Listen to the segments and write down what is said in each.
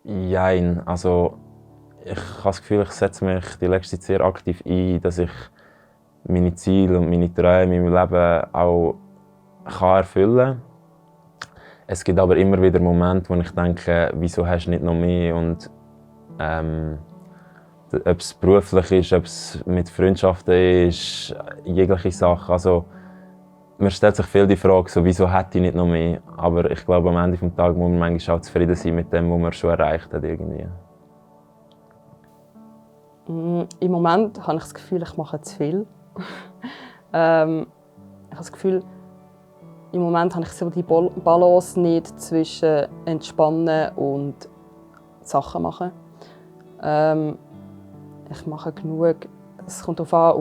Jein, also ich habe das Gefühl, ich setze mich die letzte Zeit sehr aktiv ein, dass ich meine Ziele und meine Träume in meinem Leben auch erfüllen kann. Es gibt aber immer wieder Momente, wo ich denke, wieso hast du nicht noch mehr? Und ob es beruflich ist, ob es mit Freundschaften ist, jegliche Sachen. Also, man stellt sich viel die Frage, so, wieso hätte ich nicht noch mehr? Aber ich glaube, am Ende des Tages muss man manchmal auch zufrieden sein mit dem, was man schon erreicht hat. Irgendwie. Im Moment habe ich das Gefühl, ich mache zu viel. Ich habe das Gefühl, im Moment habe ich so die Balance nicht zwischen Entspannen und Sachen machen. Ich mache genug. Es kommt darauf an,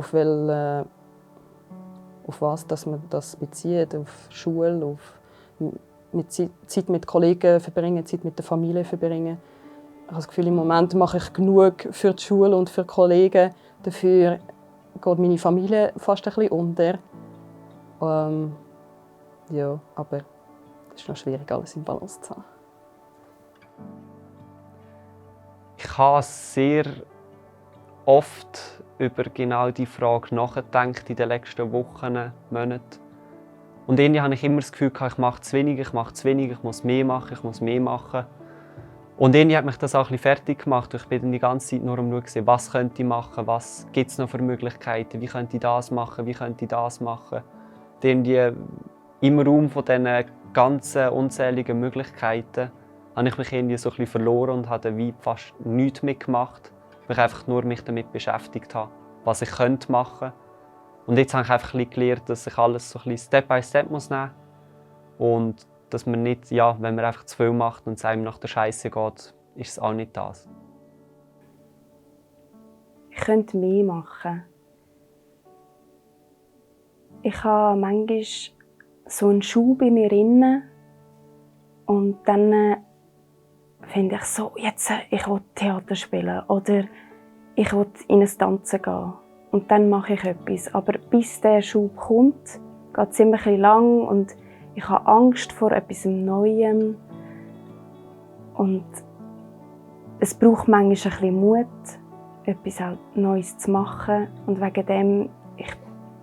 auf was dass man das bezieht. Auf Schule, auf Zeit mit Kollegen verbringen, Zeit mit der Familie verbringen. Ich habe das Gefühl, im Moment mache ich genug für die Schule und für die Kollegen. Dafür geht meine Familie fast ein bisschen unter. Ja, aber es ist noch schwierig, alles in Balance zu haben. Ich habe sehr oft über genau diese Frage nachgedacht in den letzten Wochen, Monaten. Und irgendwie habe ich immer das Gefühl, ich mache zu wenig, ich muss mehr machen. Und irgendwie hat mich das auch ein bisschen fertig gemacht. Ich bin dann die ganze Zeit nur am Schauen, was könnte ich machen, was gibt es noch für Möglichkeiten, wie könnte ich das machen, wie könnte ich das machen. Und irgendwie im Raum von diesen ganzen unzähligen Möglichkeiten habe ich mich irgendwie so ein bisschen verloren und habe wie fast nichts mehr gemacht. Weil ich einfach nur mich damit beschäftigt habe, was ich könnte machen. Und jetzt habe ich einfach ein bisschen gelernt, dass ich alles so ein bisschen Step by Step nehmen muss. Und dass man nicht, ja, wenn man einfach zu viel macht und es einem nach der Scheiße geht, ist es auch nicht das. Ich könnte mehr machen. Ich habe manchmal so einen Schub in mir drin und dann finde ich so, jetzt, ich will Theater spielen oder ich will in ein Tanzen gehen. Und dann mache ich etwas. Aber bis der Schub kommt, geht es ziemlich lang und ich habe Angst vor etwas Neuem. Und es braucht manchmal ein bisschen Mut, etwas auch Neues zu machen. Und wegen dem,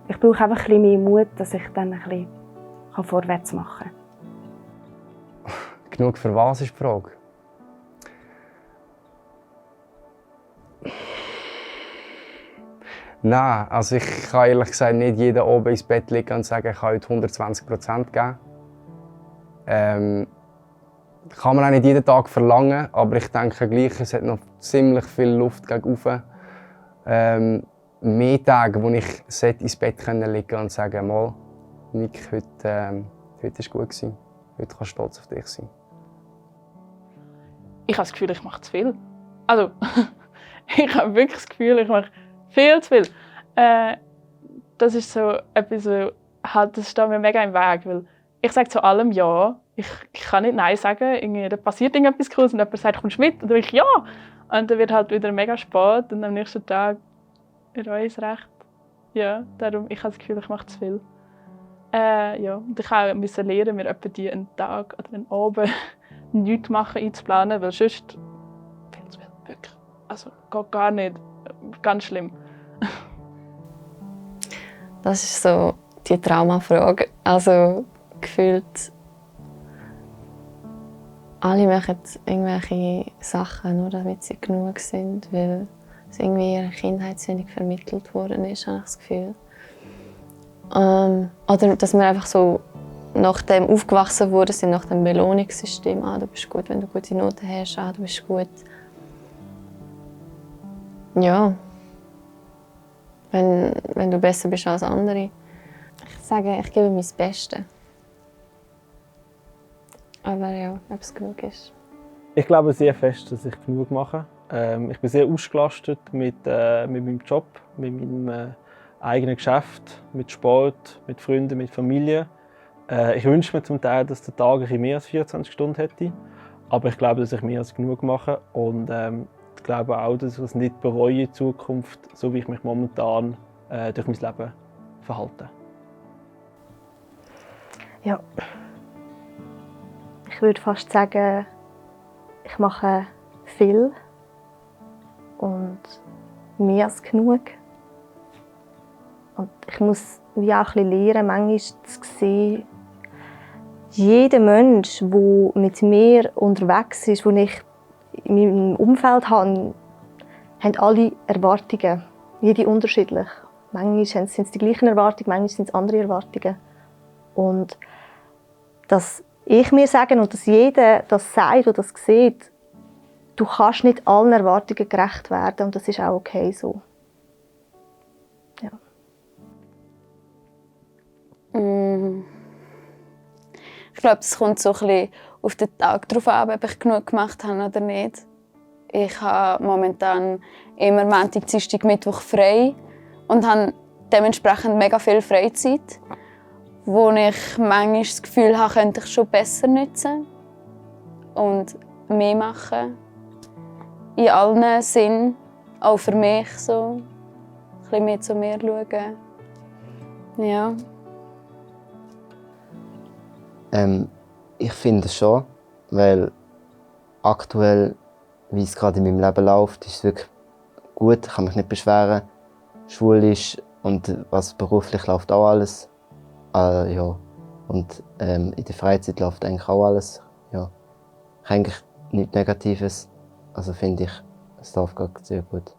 ich brauche einfach ein bisschen mehr Mut, dass ich dann ein bisschen vorwärts machen kann. Genug für was ist die Frage? Nein, also ich kann ehrlich gesagt nicht jeden oben ins Bett liegen und sagen, ich kann heute 120% geben. Kann man auch nicht jeden Tag verlangen, aber ich denke gleich, es hat noch ziemlich viel Luft gegenüber. Mehr Tage, wo ich ins Bett liegen kann und sagen, mal, Nick, heute war gut. Heute kannst du stolz auf dich sein. Ich habe das Gefühl, ich mache zu viel. Also, ich habe wirklich das Gefühl, ich mache viel zu viel. Das ist so etwas, das steht mir mega im Weg, weil ich sage zu allem Ja. Ich kann nicht Nein sagen. Irgendwie, da passiert irgendetwas Cooles und jemand sagt, kommst du mit? Und dann sage ich Ja. Und dann wird halt wieder mega spät und am nächsten Tag ist recht. Ja, darum, ich habe das Gefühl, ich mache zu viel. Ja. Und ich musste lernen, mir etwa einen Tag oder einen Abend nichts machen einzuplanen, weil sonst viel zu viel, wirklich. Also geht gar nicht. Ganz schlimm. Das ist so die Traumafrage. Also gefühlt alle machen irgendwelche Sachen, nur damit sie genug sind, weil es irgendwie in ihrer Kindheit so wenig vermittelt worden ist, habe ich das Gefühl. Oder dass wir einfach so nach dem aufgewachsen wurden sind, nach dem Belohnungssystem. Du bist gut, wenn du gute Noten hast. Du bist gut. Ja. Wenn du besser bist als andere. Ich sage, ich gebe mein Bestes. Aber ja, ob es genug ist. Ich glaube sehr fest, dass ich genug mache. Ich bin sehr ausgelastet mit meinem Job, mit meinem eigenen Geschäft, mit Sport, mit Freunden, mit Familie. Ich wünsche mir zum Teil, dass der Tag mehr als 24 Stunden hätte. Aber ich glaube, dass ich mehr als genug mache. Und ich glaube auch, dass ich es nicht bereue in Zukunft, so wie ich mich momentan durch mein Leben verhalte. Ja. Ich würde fast sagen, ich mache viel und mehr als genug. Und ich muss wie auch ein bisschen lernen, manchmal zu sehen, jeder Mensch, der mit mir unterwegs ist, den ich in meinem Umfeld habe, haben alle Erwartungen, jede unterschiedlich. Manchmal sind es die gleichen Erwartungen, manchmal sind es andere Erwartungen. Und dass ich mir sage und dass jeder das sagt und das sieht, du kannst nicht allen Erwartungen gerecht werden und das ist auch okay so. Ja. Ich glaube, es kommt so ein bisschen auf den Tag darauf an, ob ich genug gemacht habe oder nicht. Ich habe momentan immer Montag, Dienstag, Mittwoch frei und habe dementsprechend mega viel Freizeit, wo ich manchmal das Gefühl habe, könnte ich schon besser nutzen und mehr machen. In allen Sinnen, auch für mich so. Ein bisschen mehr zu mir schauen. Ja. Ich finde es schon, weil aktuell, wie es gerade in meinem Leben läuft, ist es wirklich gut, ich kann mich nicht beschweren. Schulisch und was beruflich läuft auch alles. Ja. Und in der Freizeit läuft eigentlich auch alles. Ja. Eigentlich nichts Negatives. Also finde ich, es läuft gerade sehr gut.